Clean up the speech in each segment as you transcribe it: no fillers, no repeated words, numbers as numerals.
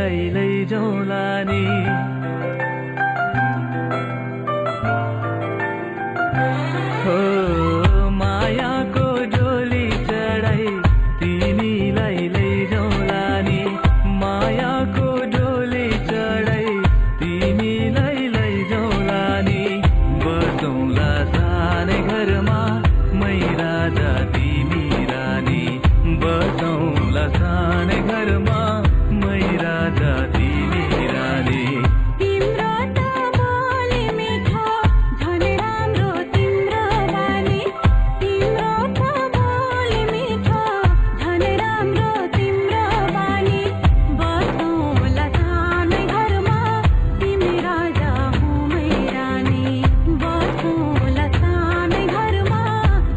लैजाउँला नि हो मायाको डोली चढाई तिमीलाई लैजाउँला नि मायाको डोली चढाई तिमीलाई लैजाउँला नि बसौँला सानै घरमा मै राजा तिमी रानी बसौँला सानै घरमा मै राजा तिमी रानी तिम्रो त बोली मिठो झन् राम्रो तिम्रो बानी तिम्रो त बोली मिठो झन् राम्रो तिम्रो बानी बसौँला सानै घरमा तिमी राजा हुँ मै रानी बसौँला सानै घरमा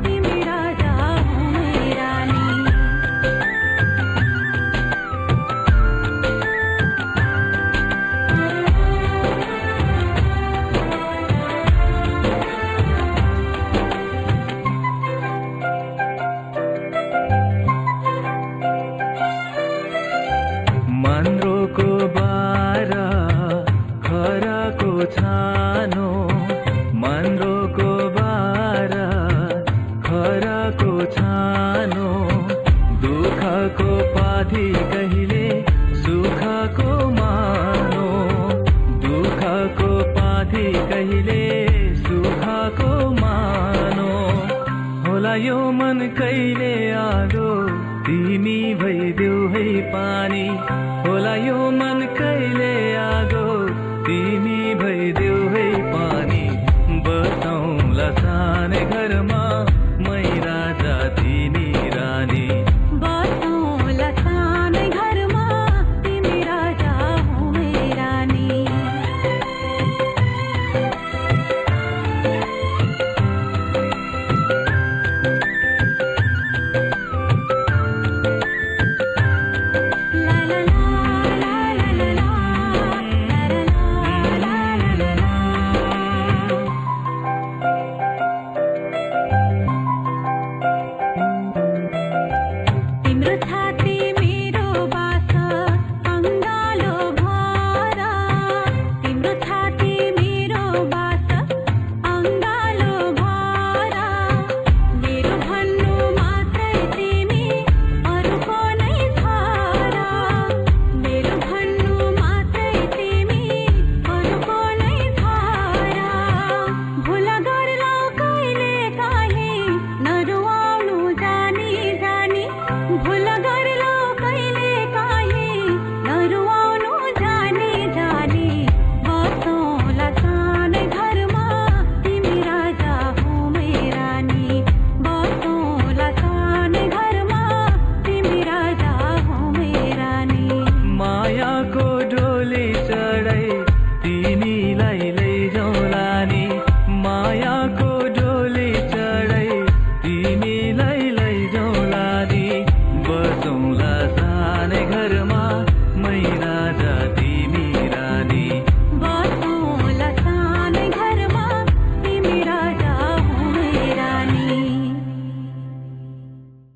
तिमी राजा हुँ मै रानी मन्द्रोको बारा खराको छानो मन्द्रोको बारा खराको छानो दुःखको पाथी कहिले सुखको मानो दुःखको पाथी कहिले सुखको मानो होला यो मन कहिले आगो तिमी भइदेऊ है पानी होला यो मन कहिले आगो तिमी भइदेऊ है पानी बसौँला सानै घरमा